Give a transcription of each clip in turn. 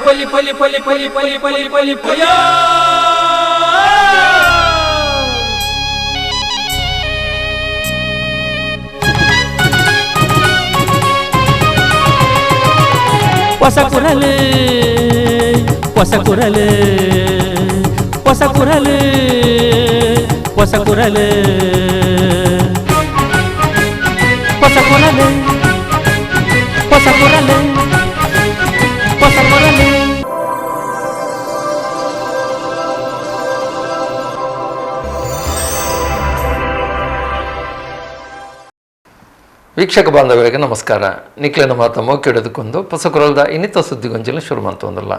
ಪಲಿ ಪಲಿ ಪಲಿ ಪಲಿ ಪಲಿ ಪಲಿ ಪಲಿ ಪಯ. ಹೊಸ ಕುರಲು, ಹೊಸ ಕುರಲು, ಹೊಸ ಕುರಲು, ಹೊಸ ಕುರಲು, ಹೊಸ ಕುರಲು, ಹೊಸ ಕುರಲು, ಹೊಸ ಕುರಲು. ವೀಕ್ಷಕ ಬಾಂಧವರಿಗೆ ನಮಸ್ಕಾರ. ನಿಕ್ಲೆನ ಮಾತ ಮೋಕಿಡೋದಕ್ಕೊಂದು ಪೊಸಕುರಲ್ದ ಇನ್ನಿತ ಸುದ್ದಿಗೊಂಜಿನ ಶುರು ಮಂತೊಂದಲ್ಲ.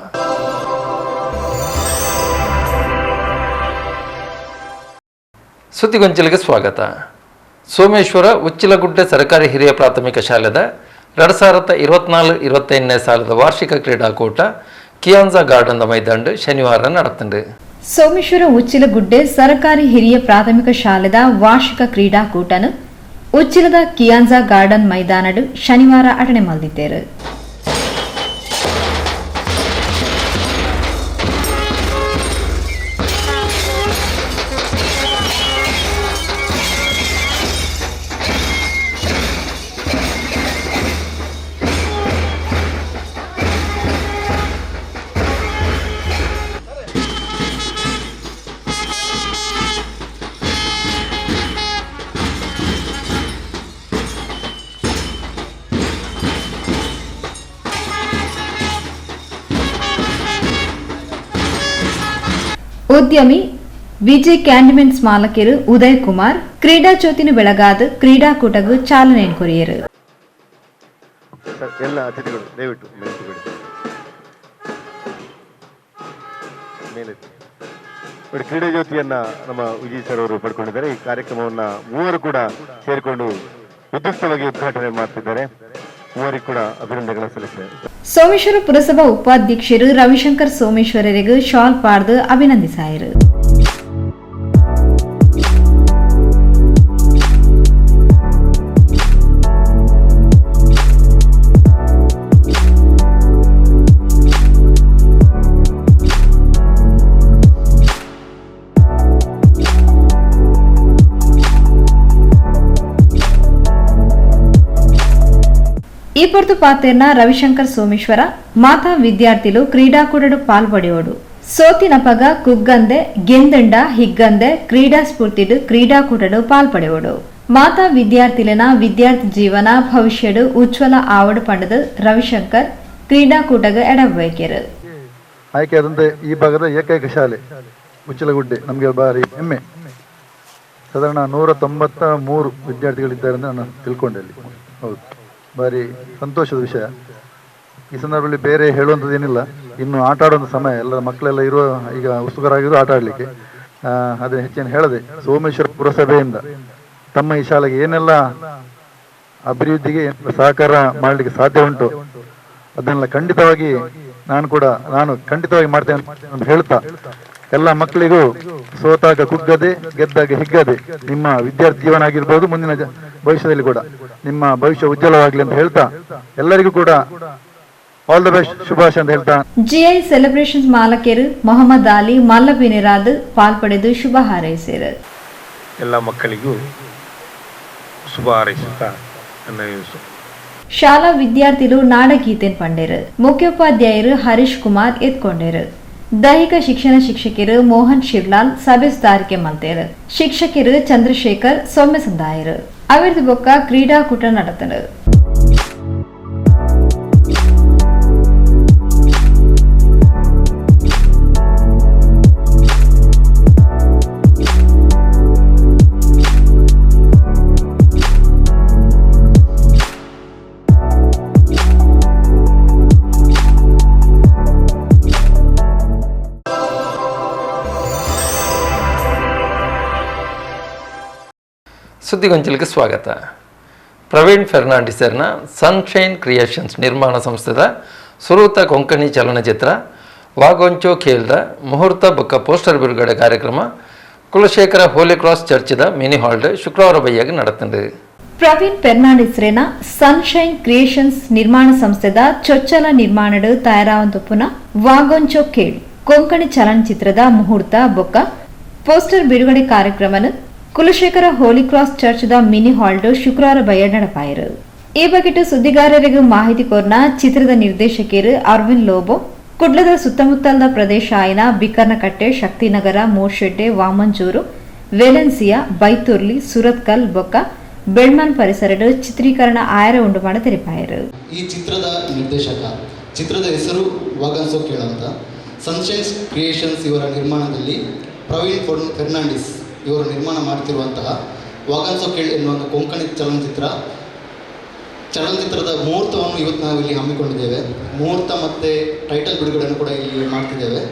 ಸುದ್ದಿಗೊಂಚಲಿಗೆ ಸ್ವಾಗತ. ಸೋಮೇಶ್ವರ ಉಚ್ಚಿಲಗುಡ್ಡೆ ಸರ್ಕಾರಿ ಹಿರಿಯ ಪ್ರಾಥಮಿಕ ಶಾಲೆದ 2024-25ನೇ ಸಾಲದ ವಾರ್ಷಿಕ ಕ್ರೀಡಾಕೂಟ ಕಿಯಾಂಜಾ ಗಾರ್ಡನ್ ಮೈದಾನ ಶನಿವಾರ നടത്തുന്നുണ്ട്. ಸೋಮೇಶ್ವರ ಉಚ್ಚಿಲಗುಡ್ಡೆ ಸರಕಾರಿ ಹಿರಿಯ ಪ್ರಾಥಮಿಕ ಶಾಲೆದ ವಾರ್ಷಿಕ ಕ್ರೀಡಾಕೂಟನು ಉಚ್ಚಿಲದ ಕಿಯಾಂಜಾ ಗಾರ್ಡನ್ ಮೈದಾನಡು ಶನಿವಾರ ಅಟಣೆ ಮಲ್ದಿದ್ದೇರು. ಉದ್ಯಮಿ ವಿಜಯ್ ಕ್ಯಾಂಡಿಮೆಂಟ್ಸ್ ಮಾಲಕರು ಉದಯ್ ಕುಮಾರ್ ಕ್ರೀಡಾ ಜ್ಯೋತಿನ ಬೆಳಗಾದ ಕ್ರೀಡಾಕೂಟಗೂ ಚಾಲನೆ ಕೊರಿಯರು. ಸರ್, ಎಲ್ಲ ಅತಿಥಿಗಳು ದಯವಿಟ್ಟು ಮೇಲೆ ಬಿಡಿ, ಮೇಲೆ ನೋಡಿ. ಕ್ರೀಡಾ ಜ್ಯೋತಿಯನ್ನ ನಮ್ಮ ವಿಜಯ್ ಸರ್ ಅವರು ಪಡ್ಕೊಂಡಿದ್ದಾರೆ. ಈ ಕಾರ್ಯಕ್ರಮವನ್ನ ಮೂವರು ಕೂಡ ಸೇರಿಕೊಂಡು ವಿದ್ಯುಕ್ತವಾಗಿ ಉದ್ಘಾಟನೆ ಮಾಡ್ತಿದ್ದಾರೆ. ಮೂವರಿಗೂ ಕೂಡ ಅಭಿನಂದನೆಗಳ ಸಲ್ಲಿಸಿದ್ದಾರೆ. ಸೋಮೇಶ್ವರ ಪುರಸಭಾ ಉಪಾಧ್ಯಕ್ಷರು ರವಿಶಂಕರ್ ಸೋಮೇಶ್ವರರಿಗೆ ಶಾಲ್ ಪಾಡ್ದು ಅಭಿನಂದಿಸಾಯರು. ಈ ಪೊರ್ತು ಪಾತೇರ್ನ ರವಿಶಂಕರ್ ಸೋಮೇಶ್ವರ ಮಾತಾ ವಿದ್ಯಾರ್ಥಿಲು ಕ್ರೀಡಾಕೂಟಡು ಪಾಲ್ಪಡೆಯೋಡು. ಸೋತಿನಪಗ ಕುಗ್ಗಂದೆ, ಗೆಂದಂಡ ಹಿಗ್ಗಂದೆ ಕ್ರೀಡಾ ಸ್ಫೂರ್ತಿಡು ಕ್ರೀಡಾಕೂಟಡು ಪಾಲ್ಪಡೆಯೋಡು. ಮಾತಾ ವಿದ್ಯಾರ್ಥಿಲೆನ ವಿದ್ಯಾರ್ಥಿ ಜೀವನ ಭವಿಷ್ಯಡು ಉಜ್ವಲ ಆವಡು ಪಂಡದು ರವಿಶಂಕರ್ ಕ್ರೀಡಾಕೂಟಗ ಎಡವೈಕ್ಯರು. ಆಯ್ಕೆಯಾದಂಥ ಈ ಭಾಗದ ಏಕೈಕ ಶಾಲೆ ಉಚ್ಚಿಲಗುಡ್ಡೆ ನಮಗೆ ಭಾರಿ ಹೆಮ್ಮೆ. ಸಾಧಾರಣ 193 ವಿದ್ಯಾರ್ಥಿಗಳಿದ್ದಾರೆ ಅಂತ ನಾನು ತಿಳ್ಕೊಂಡೆ ಅಲ್ಲಿ. ಹೌದು, ಭಾರಿ ಸಂತೋಷದ ವಿಷಯ. ಈ ಸಂದರ್ಭದಲ್ಲಿ ಬೇರೆ ಹೇಳುವಂಥದ್ದು ಏನಿಲ್ಲ. ಇನ್ನು ಆಟ ಆಡುವಂಥ ಸಮಯ. ಎಲ್ಲ ಮಕ್ಕಳೆಲ್ಲ ಇರುವ ಈಗ ಉತ್ಸುಕರಾಗಿರೋ ಆಟ ಆಡಲಿಕ್ಕೆ. ಅದೇ ಹೆಚ್ಚೇನು ಹೇಳದೆ, ಸೋಮೇಶ್ವರ ಪುರಸಭೆಯಿಂದ ತಮ್ಮ ಈ ಶಾಲೆಗೆ ಏನೆಲ್ಲ ಅಭಿವೃದ್ಧಿಗೆ ಏನೆಲ್ಲ ಸಹಕಾರ ಮಾಡಲಿಕ್ಕೆ ಸಾಧ್ಯ ಉಂಟು, ಅದನ್ನೆಲ್ಲ ಖಂಡಿತವಾಗಿ ನಾನು ಖಂಡಿತವಾಗಿ ಮಾಡ್ತೇನೆ ಅಂತ ಹೇಳ್ತಾ, ಎಲ್ಲ ಮಕ್ಕಳಿಗೂ ಸೋತಾಗ ಕುಗ್ಗದೆ, ಗೆದ್ದಾಗ ಹಿಗ್ಗದೆ ನಿಮ್ಮ ವಿದ್ಯಾರ್ಥಿ ಜೀವನ ಆಗಿರ್ಬೋದು, ಮುಂದಿನ ಭವಿಷ್ಯದಲ್ಲಿ ಕೂಡ ನಿಮ್ಮ ಭವಿಷ್ಯ ಉಜ್ವಲವಾಗಲಿ ಅಂತ ಹೇಳ್ತಾ, ಎಲ್ಲರಿಗೂ ಕೂಡ all the best, ಶುಭಾಶಯ ಅಂತ ಹೇಳ್ತಾ. ಜಿಐ ಸೆಲೆಬ್ರೇಷನ್ಸ್ ಮಾಲಕರು ಮೊಹಮ್ಮದ್ ಅಲಿ ಮಲ್ಲಬಿನಿರಾದ್ ಪಾಲ್ಪಡೆದು ಶುಭ ಹಾರೈಸಿರು. ಎಲ್ಲ ಮಕ್ಕಳಿಗೂ ಶುಭ ಹಾರೈಸುತ್ತಾ ನನ್ನ ಈ ಶಾಲಾ ವಿದ್ಯಾರ್ಥಿಲು ನಾಡಗೀತೆನ್ ಪಂಡೇರು. ಮುಖ್ಯೋಪಾಧ್ಯಾಯರು ಹರೀಶ್ ಕುಮಾರ್ ಎತ್ಕೊಂಡೇರು. ದೈಹಿಕ ಶಿಕ್ಷಣ ಶಿಕ್ಷಕರು ಮೋಹನ್ ಶಿರ್ಲಾಲ್ ಸಭೆ ಸುಧಾರಿಕೆ ಮಲ್ತೇರು. ಶಿಕ್ಷಕರು ಚಂದ್ರಶೇಖರ್ ಸೊಮ್ಮೆಸಂದಾಯರು. ಅವಿರ್ದು ಬೊಕ್ಕ ಕ್ರೀಡಾಕೂಟ நடத்தನು. ಸುದ್ದಿಗೊಂಚಲಿಗೆ ಸ್ವಾಗತ. ಪ್ರವೀಣ್ ಫೆರ್ನಾಂಡಿಸರ್ನ ಸನ್ಶೈನ್ ಕ್ರಿಯೇಷನ್ಸ್ ನಿರ್ಮಾಣ ಸಂಸ್ಥೆದ ಸುರೂತ ಕೊಂಕಣಿ ಚಲನಚಿತ್ರ ವಾಗೊಂಚೋ ಖೇಲ್ದ ಮುಹೂರ್ತ ಬೊಕ್ಕ ಪೋಸ್ಟರ್ ಬಿಡುಗಡೆ ಕಾರ್ಯಕ್ರಮ ಕುಲಶೇಖರ ಹೋಲಿ ಕ್ರಾಸ್ ಚರ್ಚ್ದ ಮಿನಿ ಹಾಲ್ಡ್ ಶುಕ್ರವಾರ ಬೈಯಾಗಿ நடத்துண்டு. Praveen Fernandes ರೇನ sunshine creations ನಿರ್ಮಾಣ ಸಂಸ್ಥೆದ ಚೊಚ್ಚಲ ನಿರ್ಮಾಣಡ್ ತಯಾರಾವಂತುಪ್ಪುನ ವಾಗೊಂಚೋ ಕೇಳ್ ಕೊಂಕಣಿ ಚಲನಚಿತ್ರದ ಮುಹೂರ್ತ ಬೊಕ್ಕ ಪೋಸ್ಟರ್ ಬಿಡುಗಡೆ ಕಾರ್ಯಕ್ರಮನ್ ಕುಲಶೇಖರ ಹೋಲಿ ಕ್ರಾಸ್ ಚರ್ಚ್ದ ಮಿನಿ ಹಾಲ್ಡ್ ಶುಕ್ರವಾರ ಬಯ್ಯ ನಡಪಾಯರು. ಈ ಬಗೆಟ್ ಸುದ್ದಿಗಾರರಿಗೆ ಮಾಹಿತಿ ಕೋರ್ನ ಚಿತ್ರದ ನಿರ್ದೇಶಕರು ಅರವಿಂದ್ ಲೋಬೋ, ಕುಡ್ಲದ ಸುತ್ತಮುತ್ತಲದ ಪ್ರದೇಶ ಆಯಿನ ಬಿಕರ್ನಕಟ್ಟೆ, ಶಕ್ತಿನಗರ, ಮೂರ್ಶೆಡ್ಡೆ, ವಾಮಂಜೂರು, ವೇಲೆನ್ಸಿಯಾ, ಬೈತುರ್ಲಿ, ಸುರತ್ಕಲ್ ಬೊಕ್ಕ ಬೆಳ್ಮನ್ ಪರಿಸರಡ್ ಚಿತ್ರೀಕರಣ ಆಯರ ಉಂಡು ಮಾಡ ತೆರಿಪಾಯರು. ಈ ಚಿತ್ರದ ನಿರ್ದೇಶಕ, ಚಿತ್ರದ ಹೆಸರು ವಾಗನ್ಸೋ ಕೇಳ ಅಂತ. ಸನ್ಶೈನ್ಸ್ ಕ್ರಿಯೇಷನ್ಸ್ ಇವರ ನಿರ್ಮಾಣದಲ್ಲಿ ಪ್ರವೀಣ್ ಫೆರ್ನಾಂಡಿಸ್ ಇವರು ನಿರ್ಮಾಣ ಮಾಡ್ತಿರುವಂತಹ ವಾಗನ್ಸೋ ಕೇಳ್ ಎನ್ನುವ ಒಂದು ಕೊಂಕಣಿ ಚಲನಚಿತ್ರದ ಮುಹೂರ್ತವನ್ನು ಇವತ್ತು ನಾವು ಇಲ್ಲಿ ಹಮ್ಮಿಕೊಂಡಿದ್ದೇವೆ. ಮುಹೂರ್ತ ಮತ್ತು ಟೈಟಲ್ ಬಿಡುಗಡೆಯನ್ನು ಕೂಡ ಇಲ್ಲಿ ಮಾಡ್ತಿದ್ದೇವೆ.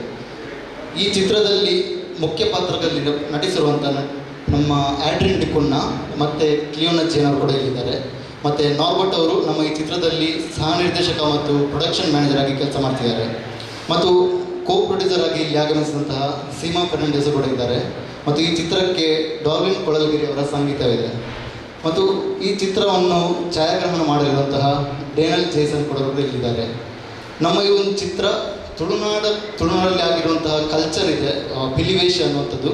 ಈ ಚಿತ್ರದಲ್ಲಿ ಮುಖ್ಯ ಪಾತ್ರದಲ್ಲಿ ನಟಿಸಿರುವಂಥ ನಮ್ಮ ಆಡ್ರಿನ್ ಡಿಕುನ್ನ ಮತ್ತು ಕ್ಲಿಯೋನಾ ಜೇನ್ ಅವರು ಕೂಡ ಇಲ್ಲಿದ್ದಾರೆ. ಮತ್ತು ನಾರ್ಬರ್ಟ್ ಅವರು ನಮ್ಮ ಈ ಚಿತ್ರದಲ್ಲಿ ಸಹ ನಿರ್ದೇಶಕ ಮತ್ತು ಪ್ರೊಡಕ್ಷನ್ ಮ್ಯಾನೇಜರ್ ಆಗಿ ಕೆಲಸ ಮಾಡ್ತಿದ್ದಾರೆ. ಮತ್ತು ಕೋ ಪ್ರೊಡ್ಯೂಸರ್ ಆಗಿ ಇಲ್ಲಿ ಆಗಮಿಸಿದಂತಹ ಸೀಮಾ ಫರ್ನಾಂಡಿಸ್ ಕೂಡ ಇದ್ದಾರೆ. ಮತ್ತು ಈ ಚಿತ್ರಕ್ಕೆ ಡಾರ್ವಿನ್ ಕೊಳಲಗಿರಿ ಅವರ ಸಂಗೀತವಿದೆ. ಮತ್ತು ಈ ಚಿತ್ರವನ್ನು ಛಾಯಾಗ್ರಹಣ ಮಾಡಿರುವಂತಹ ಡೇನಲ್ ಜೇಸನ್ ಕೂಡ ಇಲ್ಲಿದ್ದಾರೆ. ನಮ್ಮ ಈ ಒಂದು ಚಿತ್ರ ತುಳುನಾಡಲ್ಲಿ ಆಗಿರುವಂತಹ ಕಲ್ಚರ್ ಇದೆ, ಪಿಲಿವೇಶ ಅನ್ನುವಂಥದ್ದು,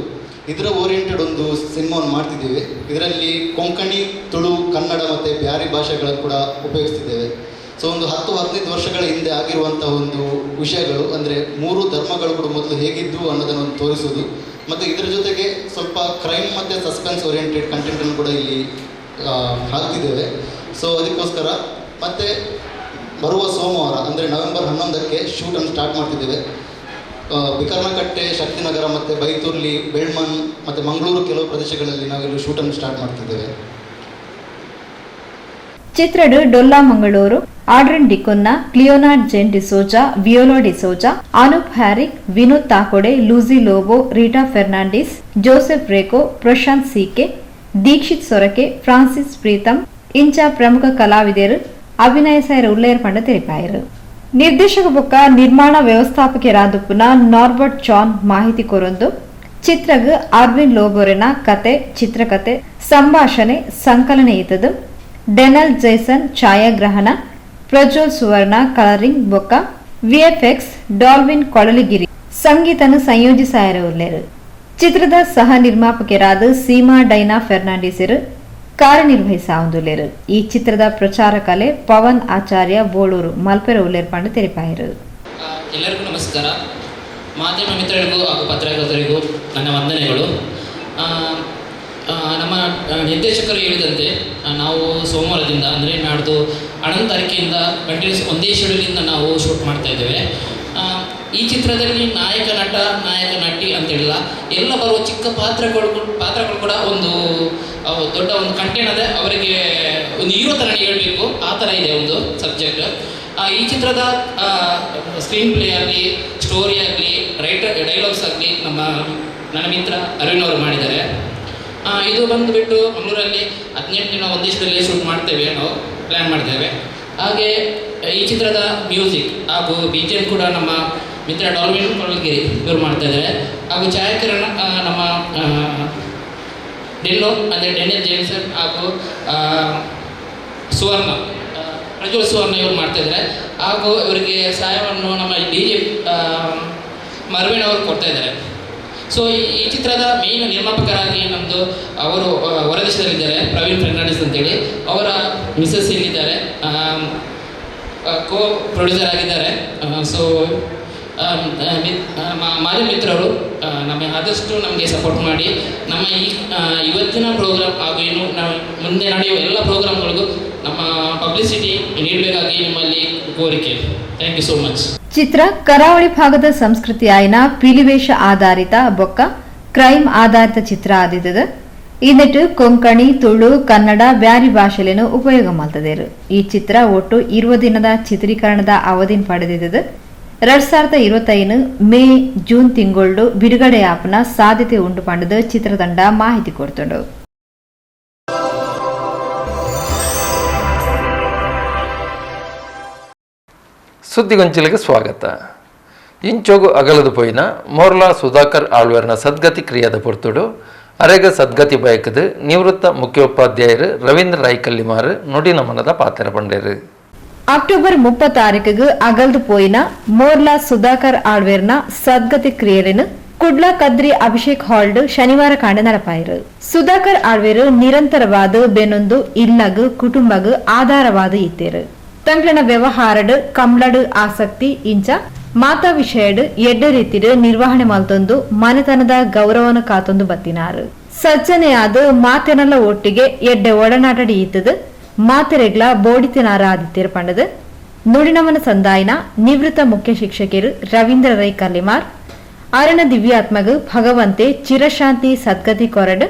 ಇದರ ಓರಿಯೆಂಟೆಡ್ ಒಂದು ಸಿನಿಮಾವನ್ನು ಮಾಡ್ತಿದ್ದೀವಿ. ಇದರಲ್ಲಿ ಕೊಂಕಣಿ, ತುಳು, ಕನ್ನಡ ಮತ್ತು ಬ್ಯಾರಿ ಭಾಷೆಗಳನ್ನು ಕೂಡ ಉಪಯೋಗಿಸ್ತಿದ್ದೇವೆ. ಸೊ ಒಂದು 10-15 ವರ್ಷಗಳ ಹಿಂದೆ ಆಗಿರುವಂಥ ಒಂದು ವಿಷಯಗಳು, ಅಂದರೆ ಮೂರು ಧರ್ಮಗಳು ಕೂಡ ಮೊದಲು ಹೇಗಿದ್ದು ಅನ್ನೋದನ್ನು ಒಂದು ತೋರಿಸೋದು. ಮತ್ತು ಇದರ ಜೊತೆಗೆ ಸ್ವಲ್ಪ ಕ್ರೈಮ್ ಮತ್ತು ಸಸ್ಪೆನ್ಸ್ ಓರಿಯೆಂಟೆಡ್ ಕಂಟೆಂಟನ್ನು ಕೂಡ ಇಲ್ಲಿ ಹಾಕ್ತಿದ್ದೇವೆ. ಸೊ ಅದಕ್ಕೋಸ್ಕರ ಮತ್ತು ಬರುವ ಸೋಮವಾರ ಅಂದರೆ ನವೆಂಬರ್ 11ಕ್ಕೆ ಶೂಟನ್ನು ಸ್ಟಾರ್ಟ್ ಮಾಡ್ತಿದ್ದೇವೆ. ಬಿಕರ್ನಕಟ್ಟೆ, ಶಕ್ತಿನಗರ ಮತ್ತು ಬೈತೂರ್ಲಿ, ಬೆಳ್ಮನ್ ಮತ್ತು ಮಂಗಳೂರು ಕೆಲವು ಪ್ರದೇಶಗಳಲ್ಲಿ ನಾವಿಲ್ಲಿ ಶೂಟನ್ನು ಸ್ಟಾರ್ಟ್ ಮಾಡ್ತಿದ್ದೇವೆ. ಚಿತ್ರಡ್ ಡೊಲ್ಲಾ ಮಂಗಳೂರು, ಆಡ್ರಿನ್ ಡಿಕೊನ್ನ, ಕ್ಲಿಯೋನಾರ್ಡ್ ಜೇನ್ D'Souza, ವಿಯೋಲಾ D'Souza, Anoop ಹ್ಯಾರಿಕ್, Vinod ತಾಕೊಡೆ, Lucy Lobo, Rita Fernandes, Joseph Reco, Prashant CK, Dixit Sorakhe, Francis Preetham ಇಂಚ ಪ್ರಮುಖ ಕಲಾವಿದರು ಅಭಿನಯ ಉಲ್ಲೇರ್ ಪಂಡ ತೆರಿಪಾಯರು. ನಿರ್ದೇಶಕ ಬೊಕ್ಕ ನಿರ್ಮಾಣ ವ್ಯವಸ್ಥಾಪಕರಾದುಪ್ಪುನ ನಾರ್ಬರ್ಟ್ ಜಾನ್ ಮಾಹಿತಿ ಕೊರೊಂದು ಚಿತ್ರಗ್ ಅರ್ವಿನ್ ಲೋಬೋರೆನ ಕತೆ, ಚಿತ್ರಕತೆ, ಸಂಭಾಷಣೆ ಸಂಕಲನ ಇತ್ತದು. ಡೆನಲ್ ಜೈಸನ್ ಛಾಯಾಗ್ರಹಣ, ಪ್ರಜ್ವಲ್ ಸುವರ್ಣ ಕಲರಿಂಗ್ ಬೊಕ್ಕ ವಿಎಫ್ಎಕ್ಸ್, ಡಾಲ್ವಿನ್ ಕೊಳಲಗಿರಿ ಸಂಗೀತನು ಸಂಯೋಜಿಸಾಯರ ಉಲ್ಲೇರು. ಚಿತ್ರದ ಸಹ ನಿರ್ಮಾಪಕರಾದ ಸೀಮಾ ಡೈನಾ ಫೆರ್ನಾಂಡಿಸರು ಕಾರ್ಯನಿರ್ವಹಿಸಾವುಂದುಲ್ಲೇರು. ಈ ಚಿತ್ರದ ಪ್ರಚಾರ ಕಲೆ ಪವನ್ ಆಚಾರ್ಯ ಬೋಳೂರು ಮಲ್ಪೆರ ಉಲ್ಲೇರ್ ಪಂಡ ತೆರಿಪಾಯರು. ಎಲ್ಲರಿಗೂ ನಮಸ್ಕಾರ. ಮಾಧ್ಯಮ ಮಿತ್ರರಿಗೂ ಹಾಗೂ ಪತ್ರಕರ್ತರಿಗೂ ನನ್ನ ವಂದನೆಗಳು. ನಮ್ಮ ನಿರ್ದೇಶಕರು ಹೇಳಿದಂತೆ ನಾವು ಸೋಮವಾರದಿಂದ ಅಂದರೆ ನಾಡ್ದು 11 ತಾರೀಕಿಂದ ಕಂಟಿನ್ಯೂಸ್ ಒಂದೇ ಶೆಡ್ಯೂಲಿಂದ ನಾವು ಶೂಟ್ ಮಾಡ್ತಾ ಇದ್ದೇವೆ. ಈ ಚಿತ್ರದಲ್ಲಿ ನಾಯಕ ನಟ, ನಾಯಕ ನಟಿ ಅಂತೇಳಿಲ್ಲ, ಎಲ್ಲ ಬರುವ ಚಿಕ್ಕ ಪಾತ್ರಗಳು ಕೂಡ ಒಂದು ದೊಡ್ಡ ಒಂದು ಕಂಟೆಂಟ್, ಅಂದರೆ ಅವರಿಗೆ ಒಂದು ಹೀರೋ ಥರ ಹೇಳಬೇಕು, ಆ ಥರ ಇದೆ ಒಂದು ಸಬ್ಜೆಕ್ಟ್. ಈ ಚಿತ್ರದ ಸ್ಕ್ರೀನ್ ಪ್ಲೇ ಆಗಲಿ, ಸ್ಟೋರಿ ಆಗಲಿ, ರೈಟರ್ ಡೈಲಾಗ್ಸ್ ಆಗಲಿ ನನ್ನ ಮಿತ್ರ ಅರವಿಂದ್ ಅವರು ಮಾಡಿದ್ದಾರೆ. ಇದು ಬಂದುಬಿಟ್ಟು ಮಂಗಳೂರಲ್ಲಿ 18 ದಿನ ಒಂದಿಷ್ಟದಲ್ಲಿ ಶೂಟ್ ಮಾಡ್ತೇವೆ, ನಾವು ಪ್ಲ್ಯಾನ್ ಮಾಡ್ತೇವೆ. ಹಾಗೆ ಈ ಚಿತ್ರದ ಮ್ಯೂಸಿಕ್ ಹಾಗೂ BGM ಕೂಡ ನಮ್ಮ ಮಿತ್ರ ಡಾಲ್ವಿನ್ ಕೊಳಲಗಿರಿ ಇವರು ಮಾಡ್ತಾಯಿದ್ದಾರೆ. ಹಾಗೂ ಛಾಯಾಕಿರಣ ನಮ್ಮ ಡೆನ್ನೋ ಅಂದರೆ ಡೆನಿಯಲ್ ಜೇಮ್ಸನ್ ಹಾಗೂ ಸುವರ್ಣ, ಪ್ರಜ್ವಲ್ ಸುವರ್ಣ ಇವರು ಮಾಡ್ತಾಯಿದ್ದಾರೆ. ಹಾಗೂ ಇವರಿಗೆ ಸಹಾಯವನ್ನು ನಮ್ಮ DJ Marvin ಅವರು ಕೊಡ್ತಾಯಿದ್ದಾರೆ. ಸೊ ಈ ಚಿತ್ರದ ಮೇನ್ ನಿರ್ಮಾಪಕರಾಗಿ ನಮ್ಮದು ಅವರು ಹೊರದೇಶದಲ್ಲಿದ್ದಾರೆ, ಪ್ರವೀಣ್ ಫೆರ್ನಾಂಡಿಸ್ ಅಂತೇಳಿ. ಅವರ ಮಿಸಸ್ ಇಲ್ಲಿದ್ದಾರೆ, ಕೋ ಪ್ರೊಡ್ಯೂಸರ್ ಆಗಿದ್ದಾರೆ. ಸೊ ಮಾಧ್ಯಮ ಮಿತ್ರರು ನಮ್ಮ ಆದಷ್ಟು ನಮಗೆ ಸಪೋರ್ಟ್ ಮಾಡಿ ನಮ್ಮ ಈ ಇವತ್ತಿನ ಪ್ರೋಗ್ರಾಮ್ ಹಾಗೂ ಇನ್ನು ನಾವು ಮುಂದೆ ನಡೆಯುವ ಎಲ್ಲ ಪ್ರೋಗ್ರಾಮ್ಗಳಿಗೂ ನಮ್ಮ ಪಬ್ಲಿಸಿಟಿ ನೀಡಬೇಕಾಗಿ ನಿಮ್ಮಲ್ಲಿ ಕೋರಿಕೆ. Thank you so much. ಚಿತ್ರ ಕರಾವಳಿ ಭಾಗದ ಸಂಸ್ಕೃತಿ ಆಯ್ನ ಪಿಲಿವೇಶ ಆಧಾರಿತ ಬೊಕ್ಕ ಕ್ರೈಮ್ ಆಧಾರಿತ ಚಿತ್ರ ಆದಿತದ. ಈ ನೆಟ್ ಕೊಂಕಣಿ, ತುಳು, ಕನ್ನಡ, ಬ್ಯಾರಿ ಭಾಷೆಲೇನು ಉಪಯೋಗ ಮಲ್ತದೇರು. ಈ ಚಿತ್ರ ಒಟ್ಟು 20 ದಿನದ ಚಿತ್ರೀಕರಣದ ಅವಧಿನ ಪಡೆದಿದ್ದದು. 2025 ಮೇ ಜೂನ್ ತಿಂಗಳು ಬಿಡುಗಡೆ ಆಪನ ಸಾಧ್ಯತೆ ಉಂಟು ಪಂಡದು ಚಿತ್ರತಂಡ ಮಾಹಿತಿ ಕೊಡ್ತುಂಡು. ಸುದ್ದಿಗೊಂಚಿಲಿಗೆ ಸ್ವಾಗತ. ಇಂಚೋಗು ಅಗಲದು ಪೋಯಿನ ಮೋರ್ಲಾ ಸುಧಾಕರ್ ಆಳ್ವೇರ್ನ ಸದ್ಗತಿ ಕ್ರಿಯಾದ ಪೊರ್ತುಡು ಅರೆಗ ಸದ್ಗತಿ ಬಯಕದು ನಿವೃತ್ತ ಮುಖ್ಯೋಪಾಧ್ಯಾಯರು ರವೀಂದ್ರ ರೈ ಕಲ್ಲಿಮಾರು ನುಡಿ ನಮನದ ಪಾತ್ರ ಪಂಡೇರು. ಅಕ್ಟೋಬರ್ 30 ತಾರೀಕಿಗೆ ಅಗಲ್ದು ಪೋಯಿನ ಮೋರ್ಲಾ ಸುಧಾಕರ್ ಆಳ್ವೇರ್ನ ಸದ್ಗತಿ ಕ್ರಿಯೆಯನ್ನು ಕುಡ್ಲ ಕದ್ರಿ ಅಭಿಷೇಕ್ ಹಾಲ್ಡ್ ಶನಿವಾರ ಕಾಂಡ ನಡಪಾಯಿರು. ಸುಧಾಕರ್ ಆಳ್ವೇರು ನಿರಂತರವಾದ ಬೆನೊಂದು ಇಲ್ಲಗ್ ಕುಟುಂಬಗ್ ಆಧಾರವಾದ ಇತ್ತೇರು. ತಂಗ್ಳನ ವ್ಯವಹಾರಡ್ ಕಮ್ಲಡ್ ಆಸಕ್ತಿ ಇಂಚ ಮಾತಾ ವಿಷಯಡ್ ಎಡ್ಡೆ ರೀತಿಡ್ ನಿರ್ವಹಣೆ ಮಲ್ತೊಂದು ಮನೆತನದ ಗೌರವನ ಕಾತೊಂದು ಬತ್ತಿನಾರು. ಸಜ್ಜನೆಯಾದ ಮಾತೆನಲ್ಲ ಒಟ್ಟಿಗೆ ಎಡ್ಡೆ ಒಡನಾಟಡಿ ಈತದು ಮಾತೆರೆಗ್ಲ ಬೋಡಿತಿನಾರ ಆದಿತ್ಯರು ಪಂಡದು ನುಡಿನಮನ ಸಂದಾಯನ ನಿವೃತ್ತ ಮುಖ್ಯ ಶಿಕ್ಷಕರು ರವೀಂದ್ರ ರೈ ಕಲ್ಲಿಮಾರ್ ಅರಣ ದಿವ್ಯಾತ್ಮಗ ಭಗವಂತೆ ಚಿರಶಾಂತಿ ಸದ್ಗತಿ ಕೊರಡು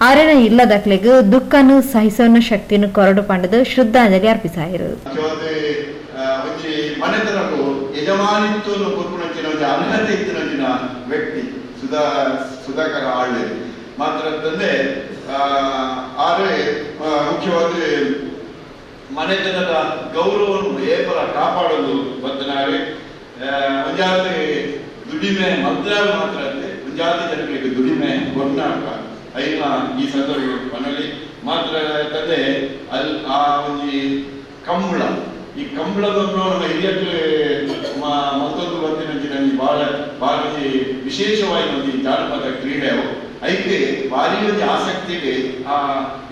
ಅರಣ ಇಲ್ಲದಕ್ಲೆಗ್ ದುಃಖನು ಸಹಿಸೋನ ಶಕ್ತಿಯನ್ನು ಕೊರಡು ಪಂಡದು ಶ್ರದ್ಧಾಂಜಲಿ ಅರ್ಪಿಸಾಯಿರು. ವ್ಯಕ್ತಿ ಸುಧಾಕರ ಆಳ್ವೆ ಮಾತ್ರ ತಂದೆ ಆದರೆ ಮುಖ್ಯವಾಗಿ ಮನೆತನದ ಗೌರವವನ್ನು ಏಪಲ ಕಾಪಾಡಲು ಬದ್ದನಾರೆ ಒಂಜಾತಿ ದುಡಿಮೆ ಮದ್ರಾರು ಮಾತ್ರ ಅಂತೆ ಒಂಜಾತಿ ಜನಗಳಿಗೆ ದುಡಿಮೆ ಕೊರ್ನಾಟ ಐನ ಈ ಸಂದರ್ಭ ಮನಲಿ ಮಾತ್ರ ತಂದೆ ಅಲ್ಲಿ ಆ ಒಂಜಿ ಕಂಬಳ ಈ ಕಂಬಳದೊಂದು ನಮ್ಮ ಹಿರಿಯಕ್ಕೆ ಮತ್ತೊಂದು ಬಂದಿನ ಬಹಳ ಭಾಳ ವಿಶೇಷವಾಗಿ ಒಂದು ಜಾನಪದ ಕ್ರೀಡೆ ಅವು ಐಕೆ ಭಾರಿ ಒಂದು ಆಸಕ್ತಿಗೆ ಆ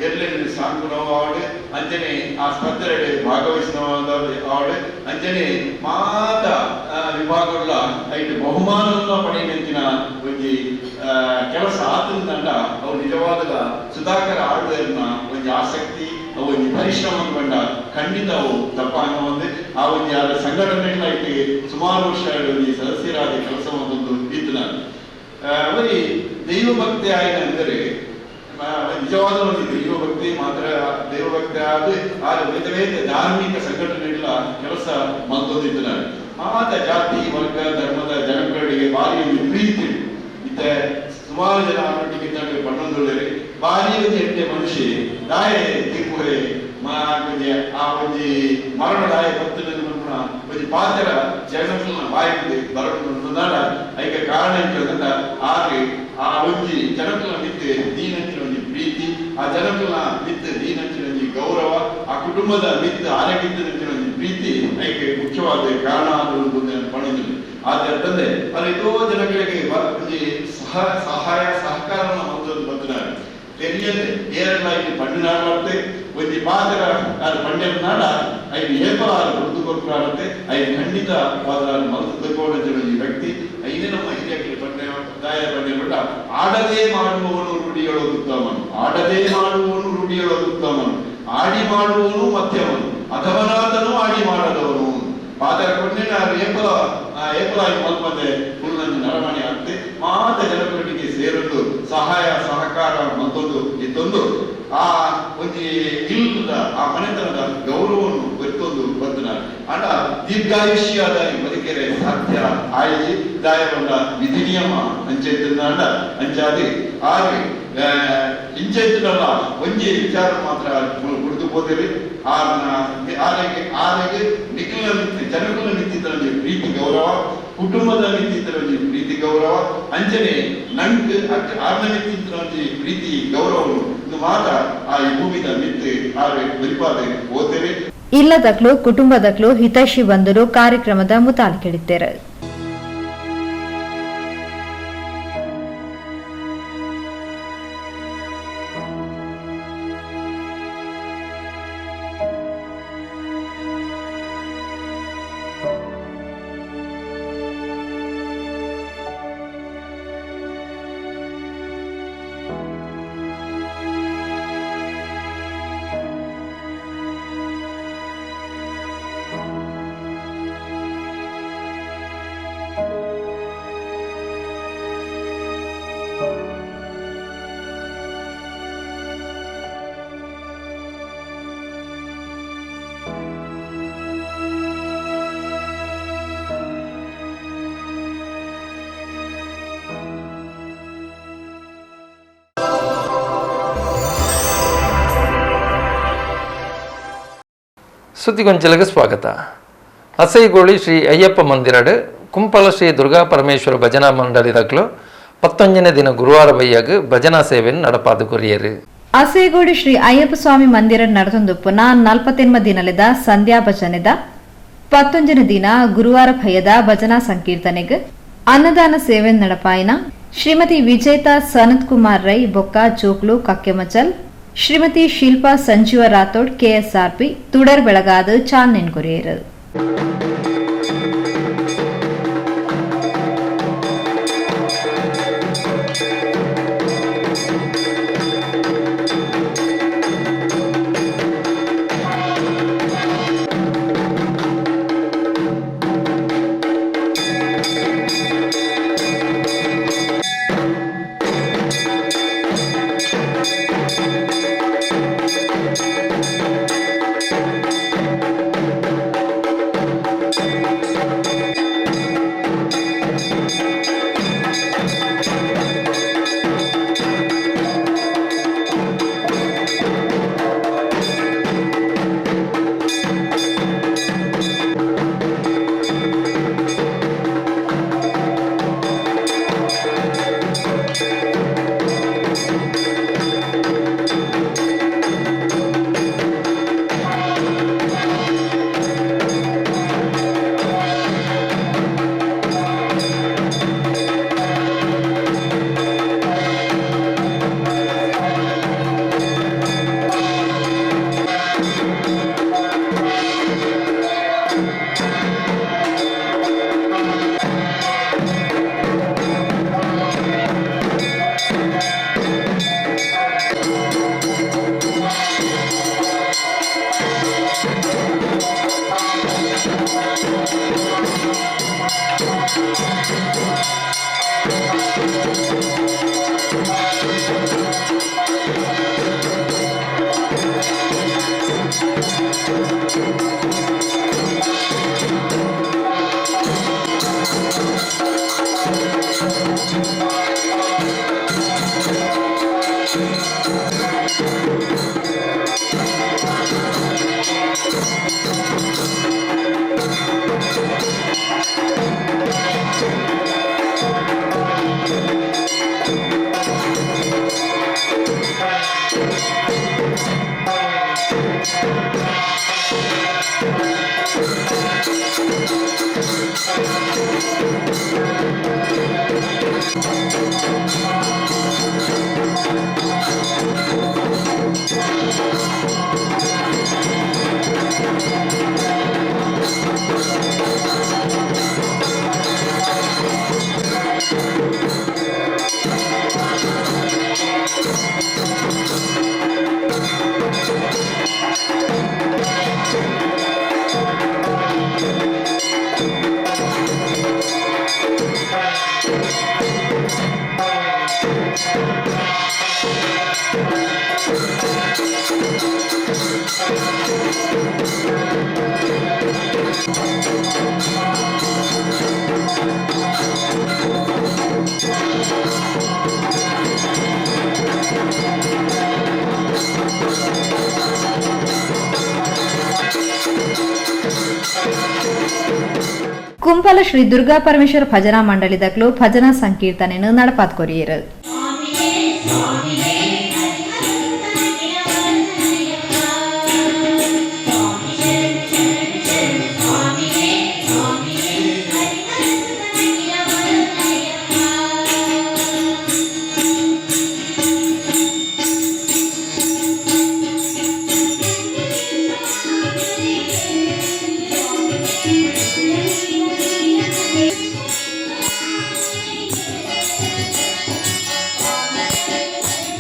ಎರ್ಲೆನ್ ಸಾಂಕುನವು ಆವಡೆ ಅಂಚನೆ ಆ ಸ್ಪರ್ಧೆಡೆ ಭಾಗವಹಿಸಿನವು ಅಂಚನೆ ಮಾತ ವಿಭಾಗಗಳ ಐಟು ಬಹುಮಾನವನ್ನು ಪಡೆಯಂಚಿನ ಒಂಜಿ ಕೆಲಸ ಆತಂದಂಡ ಅವು ನಿಜವಾದ ಸುಧಾಕರ ಆಳ್ವೇರ್ನ ಒಂಜಿ ಆಸಕ್ತಿ ಅವು ಒಂಜಿ ಪರಿಶ್ರಮ ಕಂಡ ಖಂಡಿತ ಅವು ತಪ್ಪಾಗ ಒಂದು ಆ ಒಂಜಿ ಆದ ಸಂಘಟನೆಗಳಾಗಿ ಸುಮಾರು ವರ್ಷ ಒಂಜಿ ಸದಸ್ಯರಾದ ಕೆಲಸ ಒಂದು ಇತ್ತು. ನಾನು ಅವರಿ ದೈವಭಕ್ತಿ ಆಯ್ತು ಅಂದರೆ ನಿಜವಾದ ಒಂದು ದೈವಭಕ್ತಿ ಮಾತ್ರ ದೈವಭಕ್ತಿ ಆದ ಆದ ಬೇರೆ ಬೇರೆ ಧಾರ್ಮಿಕ ಸಂಘಟನೆಗಳ ಕೆಲಸ ಮಲ್ತೊಂದಿತ್ತು. ನಾನು ಮಾತ ಜಾತಿ ವರ್ಗ ಧರ್ಮದ ಜನಗಳಿಗೆ ಭಾರಿ ಒಂದು ಪ್ರೀತಿ ಇತ್ತೆ ಸುಮಾರು ಜನ ಅವರೊಟ್ಟಿಗೆ ಪನ್ನೊಂದುಳ್ಳೇರಿ ಭಾರಿ ಒಂದು ಎಟ್ಟೆ ಮನುಷ್ಯ ದಾಯೆ ತೀರ್ಪುವೆ ಒಂಜಿ ಆ ಒಂಜಿ ಮರಣ ದಾಯ ಪತ್ತು ಒಂಜಿ ಪಾತ್ರ ಜನಗಳನ್ನ ಬಾಯಿಗೆ ಬರಲು ಐಕ ಕಾರಣ ಎಂತ ಆದ್ರೆ ಆ ಒಂಜಿ ಜನಗಳ ಮಿತ್ತು ದೀನಂಚಿನ ಒಂಜಿ ಪ್ರೀತಿ ಆ ಜನಗಳ ಮಿತ್ತು ದೀನಂಚಿನ ಒಂಜಿ ಗೌರವ ಆ ಕುಟುಂಬದ ಮಿತ್ತು ಆರೋಗ್ಯದ ಒಂಜಿ ಪ್ರೀತಿ ಐಕೆ ಮುಖ್ಯವಾದ ಕಾರಣ ಪಣದಿಲ್ಲ. ಆದ್ರೆ ತಂದೆ ಅಲ್ಲಿ ಎಷ್ಟೋ ಜನಗಳಿಗೆ ಒಂಜಿ ಸಹಾಯ ಸಹಕಾರವನ್ನು ಹೊಂದೋದು ಬಂದಿದ್ದಾರೆ తెలియదు ఏరలాಗಿ పన్నునాడతే ಒಂಜಿ ಪಾತ್ರ ಅದು ಪಂಡ್ಯನಾಡ ಐದು ಏಪಲಾರು ಗುರುತು ಕೊಟ್ಟುನಾಡತ್ತೆ ಐದು ಖಂಡಿತ ಪಾತ್ರ ಮಲ್ತು ತಗೊಂಡ ಈ ವ್ಯಕ್ತಿ ಐದೇ ನಮ್ಮ ಹಿರಿಯಕ್ಕೆ ಪಂಡ್ಯ ದಾಯ ಪಂಡ್ಯ ಬಿಟ್ಟ ಆಡದೇ ಮಾಡುವವನು ರೂಢಿಯೊಳಗೆ ಉತ್ತಮನು ಆಡದೇ ಮಾಡುವವನು ರೂಢಿಯೊಳಗೆ ಉತ್ತಮನು ಆಡಿ ಮಾಡುವವನು ಮಧ್ಯಮನು ಅಧಮನಾಥನು ಆಡಿ ಮಾಡದವನು ಪಾತ್ರ ಕೊಟ್ಟೆ ಏಪಲ ಏಪಲಾಗಿ ಮಲ್ಪಂದೆ ಕುಳ್ಳಂಜಿ ನರಮಣೆ ಆಗ್ತೆ ಮಾತ ಜನಗಳಿಗೆ ಸೇರಲು ಸಹಾಯ ಸಹಕಾರ ಮತ್ತೊಂದು ಇತ್ತೊಂದು ಆ ಒಂಜಿ ಇಲ್ಲದ ಆ ಮನೆತನದ ಗೌರವವನ್ನು ಗೊತ್ತೊಂದು ಬಂದನಾರು ಅಂಡ ದೀರ್ಘಾಯುಷ್ಯಾದ ಬದುಕೆರೆ ಸಾಧ್ಯ ಆಯಿ ದಾಯಗೊಂಡ ವಿಧಿ ನಿಯಮ ಅಂಚೆತ್ತಂಡ ಅಂಚಾದಿ ಆದ್ರೆ ಇಂಚೆತ್ತಲ್ಲ ಒಂಜಿ ವಿಚಾರ ಮಾತ್ರ ಕುಡಿದು ಹೋದಿರಿ ಆರೆಗೆ ಆರೆಗೆ ನಿಖಿಲ ಮಿತ್ತಿ ಜನಗಳ ಮಿತ್ತಿತರ ಪ್ರೀತಿ ಗೌರವ ಕುಟುಂಬದ ಮಿತ್ತಿತರ ಪ್ರೀತಿ ಗೌರವ ಅಂಚನೆ ನಂಕ್ ಆರ್ನ ಮಿತ್ತಿತರ ಪ್ರೀತಿ ಗೌರವನು ಇದು ಮಾತ್ರ ಆ ಈ ಭೂಮಿದ ಮಿತ್ತಿ ಆರೆ ಬರಿಪಾದೆ ಓದ್ತೇವೆ. ಇಲ್ಲದಕ್ಲು ಕುಟುಂಬದಕ್ಲು ಹಿತೈಷಿ ಬಂದರು ಕಾರ್ಯಕ್ರಮದ ಮುತಾಲಿಕೆಳಿದ್ದಾರೆ. ಸುದ್ದಿಗೊಂಚಲಿಗೆ ಸ್ವಾಗತ. ಅಸೈಗೋಳಿ ಶ್ರೀ ಅಯ್ಯಪ್ಪ ಮಂದಿರಡು ಕುಂಪಲ ಶ್ರೀ ದುರ್ಗಾ ಪರಮೇಶ್ವರ ಭಜನಾ ಮಂಡಳಿದಕ್ಲು ಪತ್ತೊಂಜನೇ ದಿನ ಗುರುವಾರ ಬಯ್ಯಾಗ ಭಜನಾ ಸೇವೆಯನ್ನು ನಡಪಾದು ಕೊರಿಯರು. ಅಸೇಗೋಡು ಶ್ರೀ ಅಯ್ಯಪ್ಪ ಸ್ವಾಮಿ ಮಂದಿರ ನಡೆದೊಂದುಪ್ಪುನ 48 ದಿನಲಿದ ಸಂಧ್ಯಾ ಭಜನೆದ 19 ದಿನ ಗುರುವಾರ ಭಯದ ಭಜನಾ ಸಂಕೀರ್ತನೆಗೆ ಅನ್ನದಾನ ಸೇವೆ ನಡಪಾಯಿನ ಶ್ರೀಮತಿ ವಿಜೇತಾ ಸನತ್ ಕುಮಾರ್ ರೈ ಬೊಕ್ಕ ಜೋಕ್ಲು ಕಕ್ಕೆಮಚಲ್, ಶ್ರೀಮತಿ ಶಿಲ್ಪಾ ಸಂಜೀವ ರಾಥೋಡ್ ಕೆಎಸ್ಆರ್ಪಿ ತುಡರ್ ಬೆಳಗಾದ ಚಾಲನೆ ಕೊರಿಯರು. ಕುಂಪಲ ಶ್ರೀ ದುರ್ಗಾ ಪರಮೇಶ್ವರ ಭಜನಾ ಮಂಡಳಿದಕ್ಲು ಭಜನಾ ಸಂಕೀರ್ತನೆಯನ್ನು ನಡಪಾತ್ ಕೊರಿಯರು. Thank you.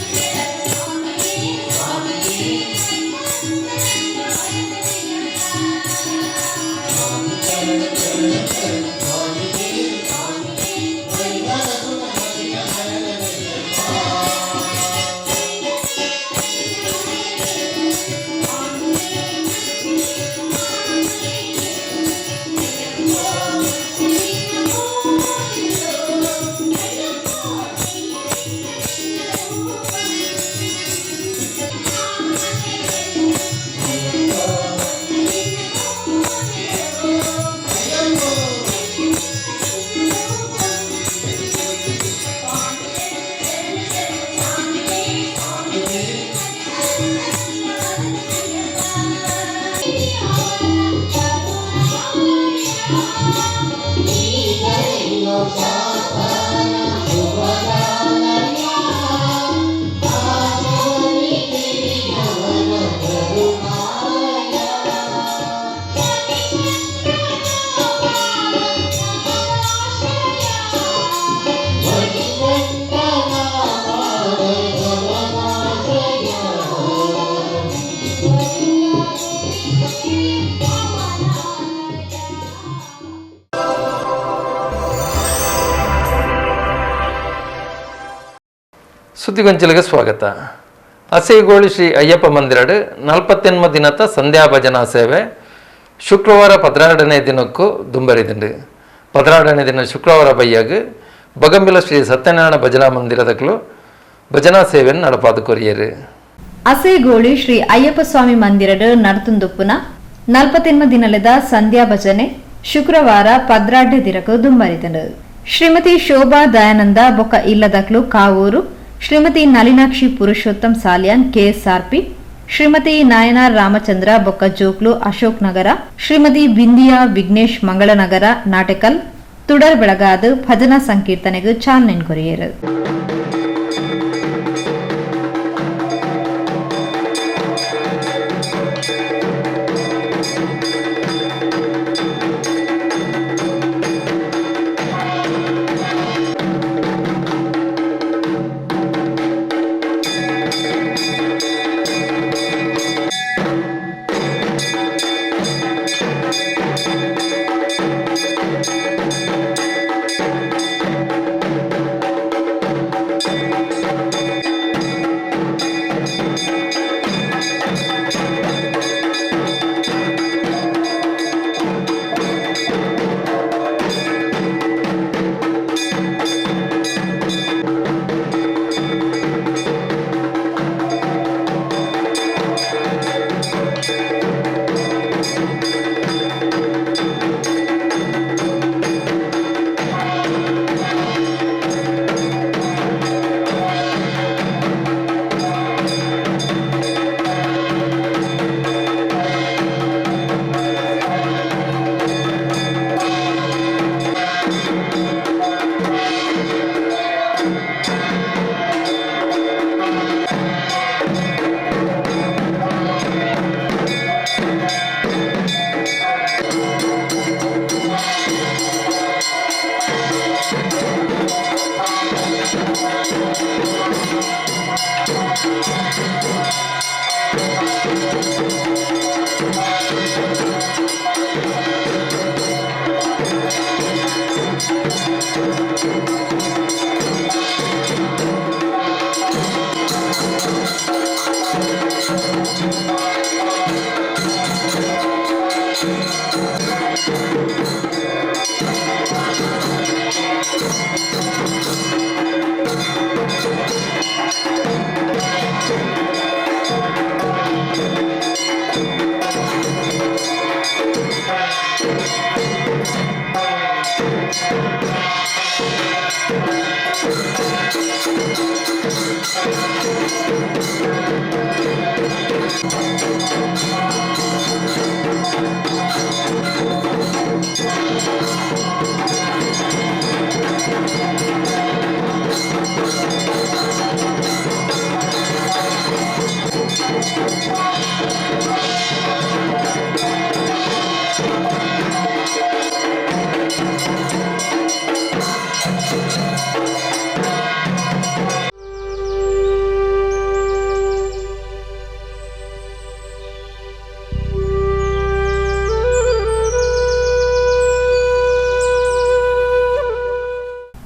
ಸುದ್ದಿಗೊಂಚಲಿಗೆ ಸ್ವಾಗತ. ಅಸೈಗೋಳಿ ಶ್ರೀ ಅಯ್ಯಪ್ಪ ಮಂದಿರಡು 48 ದಿನದ ಸಂಧ್ಯಾ ಭಜನಾ ಸೇವೆ ಶುಕ್ರವಾರ 12ನೇ ದಿನಕ್ಕೂ ದುಂಬರಿದಿಂಡು. 12ನೇ ದಿನ ಶುಕ್ರವಾರ ಬಯ್ಯಾಗ ಬಗಂಬಿಲ ಶ್ರೀ ಸತ್ಯನಾರಾಯಣ ಭಜನಾ ಮಂದಿರದಕ್ಕಲು ಭಜನಾ ಸೇವೆಯನ್ನು ನಡಪಾದ ಕೊರಿಯರು. ಅಸೈಗೋಳಿ ಶ್ರೀ ಅಯ್ಯಪ್ಪ ಸ್ವಾಮಿ ಮಂದಿರಡು ನಡತುಂದುಪ್ಪುನ 48 ದಿನದ ಸಂಧ್ಯಾ ಭಜನೆ ಶುಕ್ರವಾರ 12 ದಿನಕ್ಕೂ ದುಂಬರಿದಿಂಡು. ಶ್ರೀಮತಿ ಶೋಭಾ ದಯಾನಂದ ಬೊಕ್ಕ ಇಲ್ಲದಕ್ಲು ಕಾವೂರು, ಶ್ರೀಮತಿ ನಳಿನಾಕ್ಷಿ ಪುರುಷೋತ್ತಮ್ ಸಾಲಿಯಾನ್ ಕೆಎಸ್ಆರ್ಪಿ, ಶ್ರೀಮತಿ ನಾಯನಾರ್ ರಾಮಚಂದ್ರ ಬೊಕ್ಕ ಜೋಕ್ಲು ಅಶೋಕ್ ನಗರ, ಶ್ರೀಮತಿ ಬಿಂದಿಯಾ ವಿಘ್ನೇಶ್ ಮಂಗಳನಗರ ನಾಟಕಲ್ ತುಡರ್ ಬೆಳಗಾದ ಭಜನಾ ಸಂಕೀರ್ತನೆಗೆ ಚಾಲನೆ ಕೊರಿಯರು.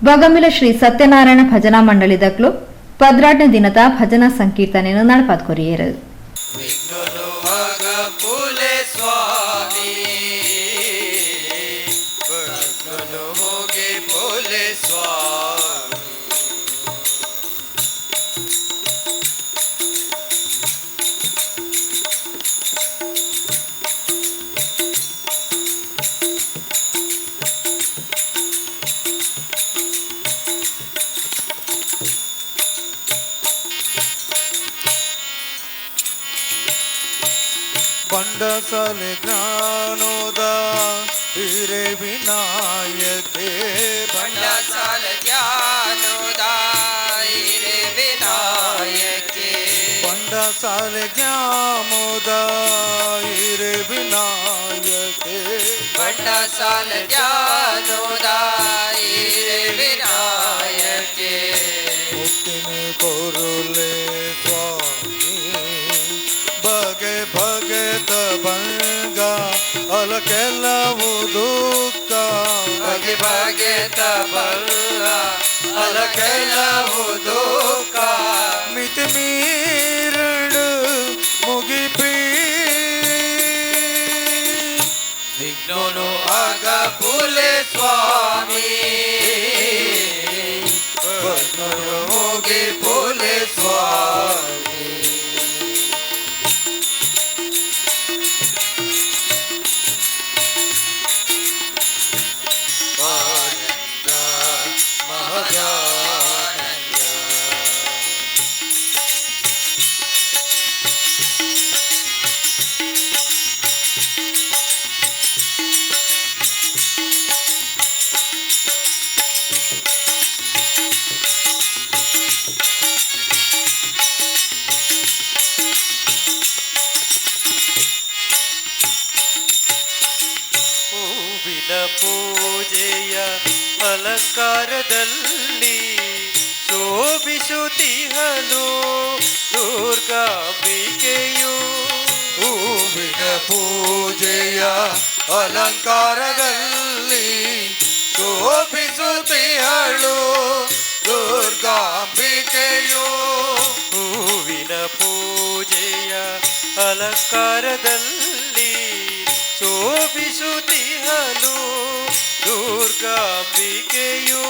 ಬಗಮಿಲ ಶ್ರೀ ಸತ್ಯನಾರಾಯಣ ಭಜನಾ ಮಂಡಳಿದಕ್ಲು 12ನೇ ದಿನದ ಭಜನಾ ಸಂಕೀರ್ತನೆಯನ್ನು ನಡಪಾದ್ ಕೊರಿಯರು. ಬಂಡಸಲೆ ಜ್ಞಾನೋದ ಹಿರೇ ವಿನಾಯಕೆ, ಬಂಡಸಲೆ ಜ್ಞಾನೋದ ಹಿರೇ ವಿನಾಯಕೆ, ಬಂಡಸಲೆ ಜ್ಞಾನೋದ ಹಿರೇ ವಿನಾಯಕೆ, ಬಂಡಸಲೆ ಜ್ಞಾನೋದ ಹಿರೇ ವಿನಾಯಕೆ. ಮುಕ್ತಿನ ಕೊರುಲೆ ಸ್ವಾಮಿ ಬಗೆ ಭಗತ ಬಂಗ ಅಲ ಕೆಲವು ದುಃಖ, ಬಗೆ ಭಗತ ಬಂಗ ಅಲ ಕೆಲವು ದುಃಖ. ಮೀರಡು ಮುಗಿಪಿ ವಿಘ್ನೋನು ಆಗ ಪುಲೆ ಸ್ವಾಮಿ ವಿಘ್ನೋನು ಮುಗಿ ಪುಲೆ ಸ್ವಾಮಿ ಆನಂದ ಮಹದಾನಂದ ಹೂವಿನ ಪೂಜೆಯ ಅಲಂಕಾರದಲ್ಲಿ ಶೋಭಿಸುತ್ತಿಹಲು ದುರ್ಗಾಂಬಿಕೆಯು ಹೂವಿನ ಪೂಜೆಯ ಅಲಂಕಾರದಲ್ಲಿ ಶೋಭಿಸುತ್ತಿಹಳು ದುರ್ಗಾಂಬಿಕೆಯು ಹೂವಿನ ಪೂಜೆಯ ಅಲಂಕಾರದಲ್ಲಿ ಶೋಭಿಸುತ್ತಿಹಲು ದುರ್ಗಾಂಬಿಕೆಯು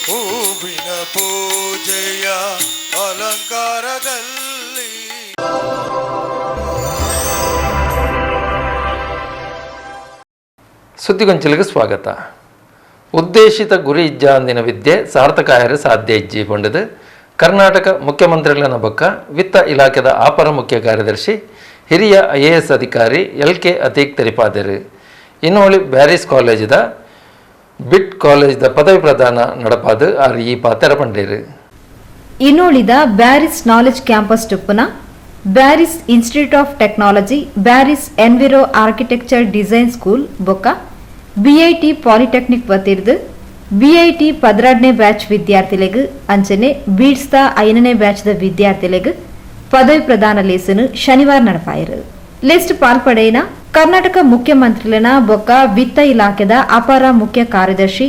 ಹೂವಿನ ಪೂಜೆಯ ಅಲಂಕಾರದಲ್ಲಿ ಸುದ್ದಿಗೊಂಚಲಿಗೆ ಸ್ವಾಗತ. ಉದ್ದೇಶಿತ ಗುರಿ ಇಜ್ಜಾಂದಿನ ವಿದ್ಯೆ ಸಾರ್ಥಕ ಸಾಧ್ಯ ಇಜ್ಜಿ ಪಂಡದು ಕರ್ನಾಟಕ ಮುಖ್ಯಮಂತ್ರಿಗಳನ್ನ ಬೊಕ್ಕ ವಿತ್ತ ಇಲಾಖೆದ ಅಪರ ಮುಖ್ಯ ಕಾರ್ಯದರ್ಶಿ ಹಿರಿಯ ಐಎಎಸ್ ಅಧಿಕಾರಿ ಎಲ್ ಕೆ ಅತೀಕ್ ತೆರಿಪಾದರು. ಇನ್ನೋಳಿ ಬ್ಯಾರಿಸ್ ಕಾಲೇಜಿದ ಬಿಟ್ ಕಾಲೇಜ್ದ ಪದವಿ ಪ್ರದಾನ நடப்பாது ಆರ್ ಈ ಪಾತೆರ ಪಂಡೇರು. ಇನ್ನುಳಿದ ಬ್ಯಾರಿಸ್ ನಾಲೆಜ್ ಕ್ಯಾಂಪಸ್ ಡುಪ್ಪುನ Bearys institute of technology, Bearys enviro architecture design school ಬೊಕ್ಕ ಬಿಐಟಿ ಪಾಲಿಟೆಕ್ನಿಕ್ ವತಿರ್ದು ಬಿಐಟಿ 12ನೇ ಬ್ಯಾಚ್ ವಿದ್ಯಾರ್ಥಿಲೆಗ್ ಅಂಚನೆ ಬೀಡ್ಸ್ದ 5ನೇ ಬ್ಯಾಚ್ದ ವಿದ್ಯಾರ್ಥಿಲೆಗ್ ಪದವಿ ಪ್ರದಾನ ಲೇಸನು ಶನಿವಾರ ನಡಪಾಯರು. ಲಿಸ್ಟ್ ಪಾಲ್ಪಡೆಯಿನ ಕರ್ನಾಟಕ ಮುಖ್ಯಮಂತ್ರಿಲನ ಬೊಕ್ಕ ವಿತ್ತ ಇಲಾಖೆದ ಅಪರ ಮುಖ್ಯ ಕಾರ್ಯದರ್ಶಿ,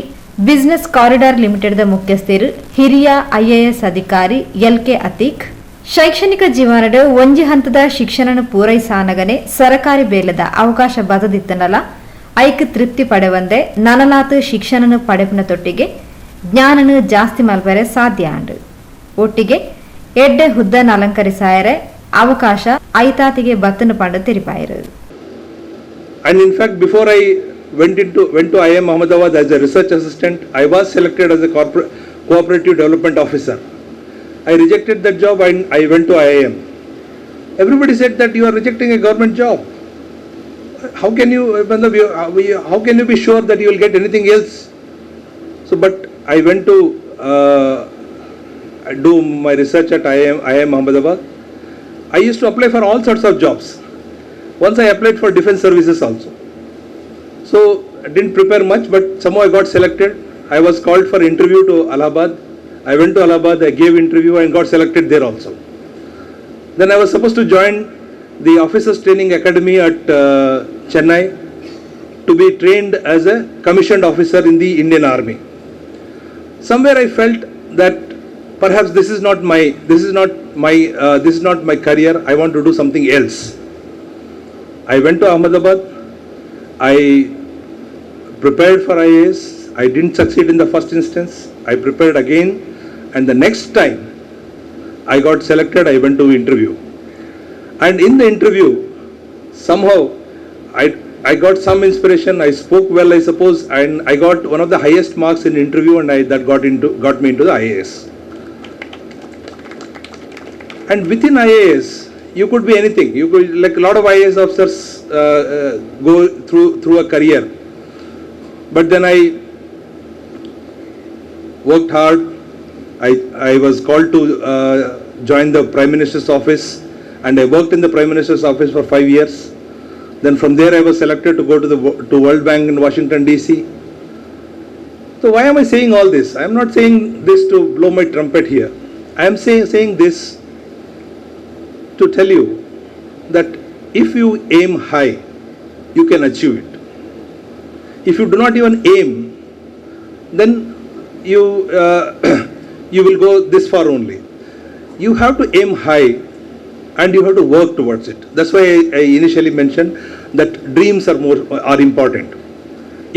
business corridor limited ಮುಖ್ಯಸ್ಥರು ಹಿರಿಯ ಐಎಎಸ್ ಅಧಿಕಾರಿ ಎಲ್ ಕೆ ಅತೀಕ್ ಶೈಕ್ಷಣಿಕ ಜೀವನದ ಒಂಜಿ ಹಂತದ ಶಿಕ್ಷಣ ಪೂರೈಸಾನಗನೆ ಸರಕಾರಿ ಬೇಲದ ಅವಕಾಶ ಬದದಿತ್ತನಲ ಐಕ್ ತೃಪ್ತಿ ಪಡೆವಂದೆ ನನಲಾತು ಶಿಕ್ಷಣನು ಪಡೆಪಿನ ತೊಟ್ಟಿಗೆ ಜ್ಞಾನನು ಜಾಸ್ತಿ ಮಲ್ಪರೆ ಸಾಧ್ಯ ಆಂಡು ಒಟ್ಟಿಗೆ ಎಡ್ಡೆ ಹುದ್ದನ್ನು ಅಲಂಕರಿಸಾಯರೆ ಅವಕಾಶ ಐತಾತಿಗೆ ಬತ್ತನು Pandu ತೆರಿಪಾಯರು. And in fact, before I went to IIM Ahmedabad as a research assistant, I was selected as a cooperative development officer. I rejected that job and I went to IIM. Everybody said that you are rejecting a government job. How can you, how can you be sure that you will get anything else? So, but I went to do my research at IIM Ahmedabad. I used to apply for all sorts of jobs. Once I applied for defense services also. So I didn't prepare much, but somehow I got selected. I was called for interview to Allahabad. I went to Allahabad, I gave interview and got selected there also. Then I was supposed to join the Officers Training Academy at Chennai to be trained as a commissioned officer in the Indian Army. Somewhere I felt that perhaps this is not my career. I want to do something else. I went to Ahmedabad. I prepared for IAS. I didn't succeed in the first instance. I prepared again, and the next time I got selected. I went to interview, and in the interview, somehow I got some inspiration. I spoke well, I suppose, and I got one of the highest marks in interview, and that got me into the IAS. And within IAS, you could be anything. You could, like a lot of IAS officers go through a career. But then I worked hard. I was called to join the Prime Minister's office, and I worked in the Prime Minister's office for 5 years. Then from there I was selected to go to the World Bank in Washington DC. So why am I saying all this? I am not saying this to blow my trumpet here. I am saying this to tell you that if you aim high, you can achieve it. If you do not even aim, then you you will go this far only. You have to aim high and you have to work towards it. That's why I initially mentioned that dreams are important.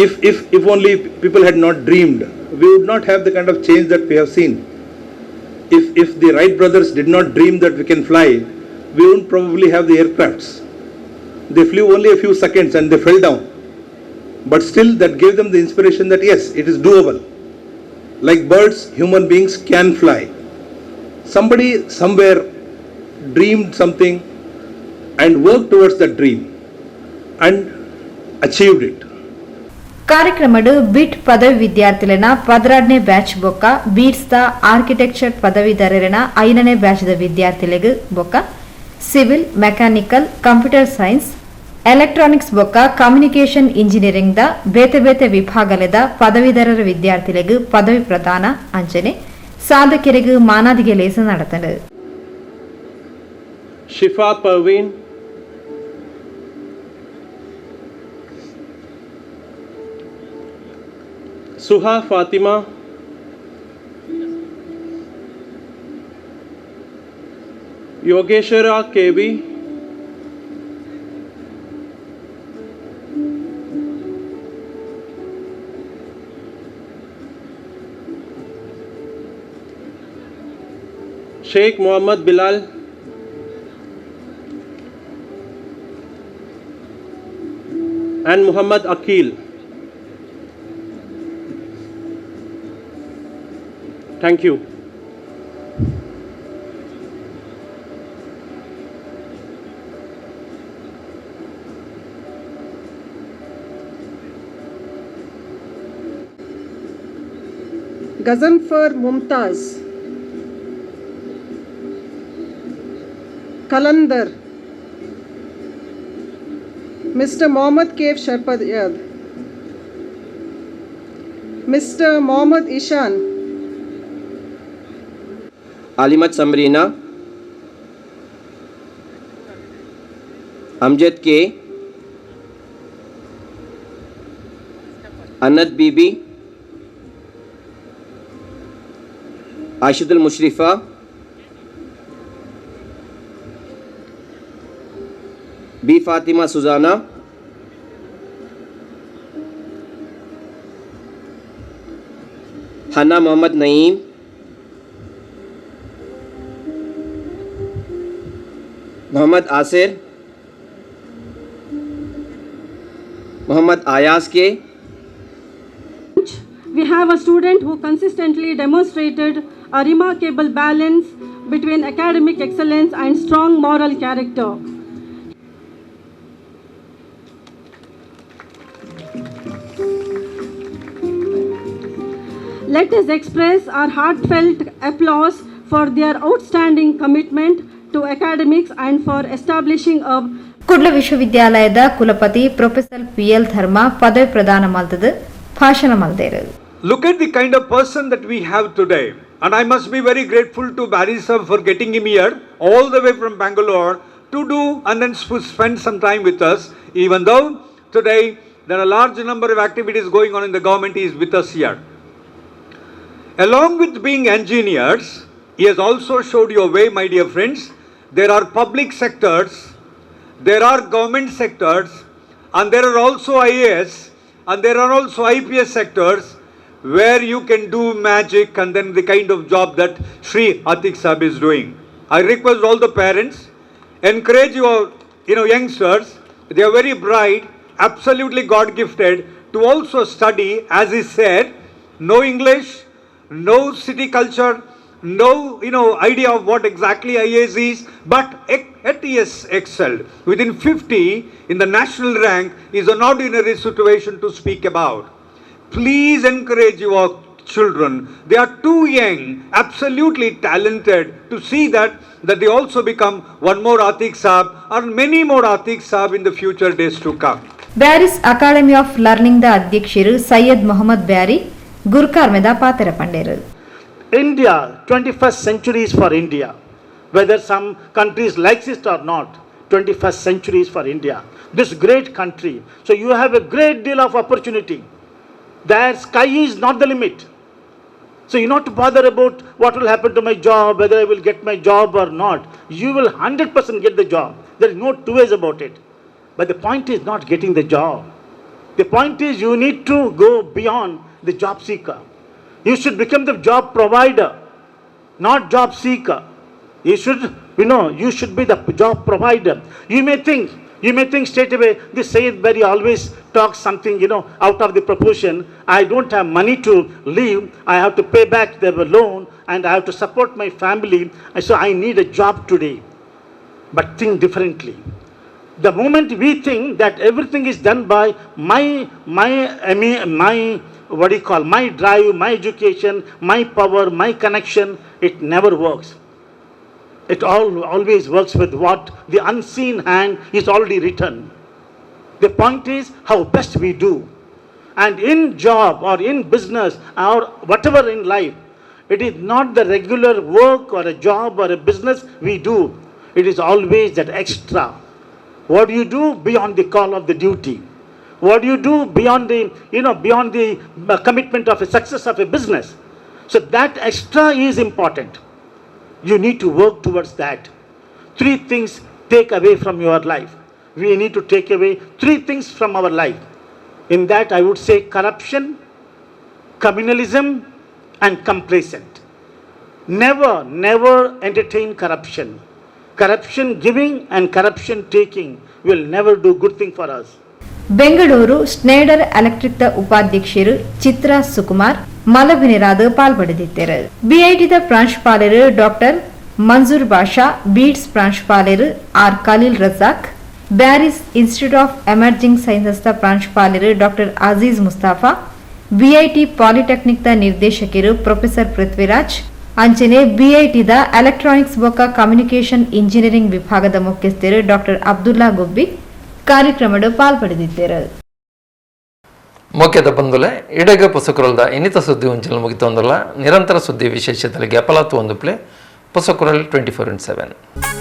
If only people had not dreamed, we would not have the kind of change that we have seen. If the Wright brothers did not dream that we can fly, we wouldn't probably have the aircrafts. They flew only a few seconds and they fell down. But still that gave them the inspiration that yes, it is doable. Like birds, human beings can fly. Somebody somewhere dreamed something and worked towards that dream and achieved it. ಕಾರ್ಯಕ್ರಮಡು ಬಿಟ್ ಪದವಿ ವಿದ್ಯಾರ್ಥಿಲೆನ 12ನೇ batch ಬೊಕ್ಕ beats the architecture ಪದವೀಧರರೆನ 5ನೇ ಬ್ಯಾಚ್ದ ವಿದ್ಯಾರ್ಥಿಲೆಗ್ ಬೊಕ್ಕ civil, mechanical, computer science, electronics ಬೊಕ್ಕ communication engineering the ಬೇತೆ ಬೇತೆ ವಿಭಾಗಲೆದ ಪದವೀಧರರ ವಿದ್ಯಾರ್ಥಿಲೆಗ್ ಪದವಿ ಪ್ರದಾನ ಅಂಚನೆ ಸಾಧಕರಿಗೆ ಮಾನಾದಿಗೆ ಲೇಸ നടത്തണ്ട്. Shifa Parveen, Suha Fatima, Yogeshwara K V, Sheikh Mohammad Bilal, and Muhammad Akil. Thank you. Gazanfar Mumtaz, Kalandar, Mr. Mohammad Kev Sharpad, Mr. Mohammad Ishan, Alimat Samrina, Amjad K, Anat Bibi, Aishatul Mushrifa, B Fatima Suzana, Hana Mohammad Naeem, Mohammad Asir, Mohammad Ayaz K. We have a student who consistently demonstrated a remarkable balance between academic excellence and strong moral character. Let us express our heartfelt applause for their outstanding commitment to academics and for establishing a Kudla ವಿಶ್ವವಿದ್ಯಾಲಯದ ಕುಲಪತಿ professor PL ಧರ್ಮ ಪದವಿ ಪ್ರದಾನ ಮಲ್ತದು ಭಾಷಣ ಮಲ್ದೇರು. Look at the kind of person that we have today, and I must be very grateful to Barry sir for getting him here all the way from Bangalore to do and then spend some time with us, even though today there are a large number of activities going on in the government, he is with us here. Along with being engineers, he has also showed your way, my dear friends. There are public sectors, there are government sectors, and there are also IAS, and there are also IPS sectors where you can do magic and then the kind of job that Shri Atik Sahib is doing. I request all the parents, encourage your youngsters, they are very bright, absolutely God-gifted, to also study, as he said, no English, no city culture, no idea of what exactly IAS is, but at he has excelled. Within 50 in the national rank is an ordinary situation to speak about. Please encourage your children. They are too young, absolutely talented, to see that they also become one more Atik Saab or many more Atik Saab in the future days to come. Bearys academy of learning the ಅಧ್ಯಕ್ಷರು Syed Mohammed Barry ಗುರ್ಕಾರ್ಮೆದ ಪಾತ್ರ ಪಂಡೇರು. India, 21st century is for India. Whether some countries likes it or not, 21st century is for India. This great country. So you have a great deal of opportunity. There sky is not the limit. So you not to bother about what will happen to my job, whether I will get my job or not. You will 100% get the job. There is no two ways about it. But the point is not getting the job. The point is you need to go beyond the job seeker. You should become the job provider, not job seeker. You should be the job provider. You may think straight away, this Syed Bari always talks something, out of the proportion. I don't have money to live. I have to pay back the loan and I have to support my family. And so I need a job today. But think differently. The moment we think that everything is done by my, I mean, my, what do you call, my drive, my education, my power, my connection, it never works. It all always works with what the unseen hand is already written. The point is how best we do. And in job or in business or whatever in life, it is not the regular work or a job or a business we do. It is always that extra. What do you do beyond the call of the duty? What do you do beyond the commitment of a success of a business? So that extra is important. You need to work towards that. Three things take away from your life. We need to take away three things from our life. In that, I would say corruption, communalism, and complacent. Never, never entertain corruption. Corruption giving and corruption taking will never do good thing for us. Bengaluru Schneider electric the ಉಪಾಧ್ಯಕ್ಷರು ಚಿತ್ರಾ ಸುಕುಮಾರ್ ಮಲಬಿನಿರಾದ ಪಾಲ್ಪಡೆದಿದ್ದರು. ಬಿಐಟಿದ ಪ್ರಾಂಶುಪಾಲರು doctor Manzoor Basha, beads ಪ್ರಾಂಶುಪಾಲರು R Khaleel Razak, Bearys institute of emerging ಸೈನ್ಸಸ್ದ ಪ್ರಾಂಶುಪಾಲರು doctor Aziz Mustafa, BIT ಪಾಲಿಟೆಕ್ನಿಕ್ದ ನಿರ್ದೇಶಕರು professor Prithviraj, ಅಂಚನೆ ಬಿಐಟಿದ electronics ಬೊಕ್ಕ communication engineering ವಿಭಾಗದ ಮುಖ್ಯಸ್ಥರು doctor Abdullah ಗುಬ್ಬಿ ಕಾರ್ಯಕ್ರಮದ ಪಾಲ್ಪಡೆದಿದ್ದರು. ಮೋಕೆದ ಬಂದುಲೆ, ಇಡೆಗ ಪೊಸಕುರಲ್ದ ಇನ್ನಿತ ಸುದ್ದಿ ಉಂಚಿನ ಮುಗಿತೊಂದಲ್ಲ. ನಿರಂತರ ಸುದ್ದಿ ವಿಶೇಷದಲ್ಲಿ ಅಪಲಾತು ಒಂದು ಪ್ಲೇ ಪೊಸಕುರಲ್ 24x7.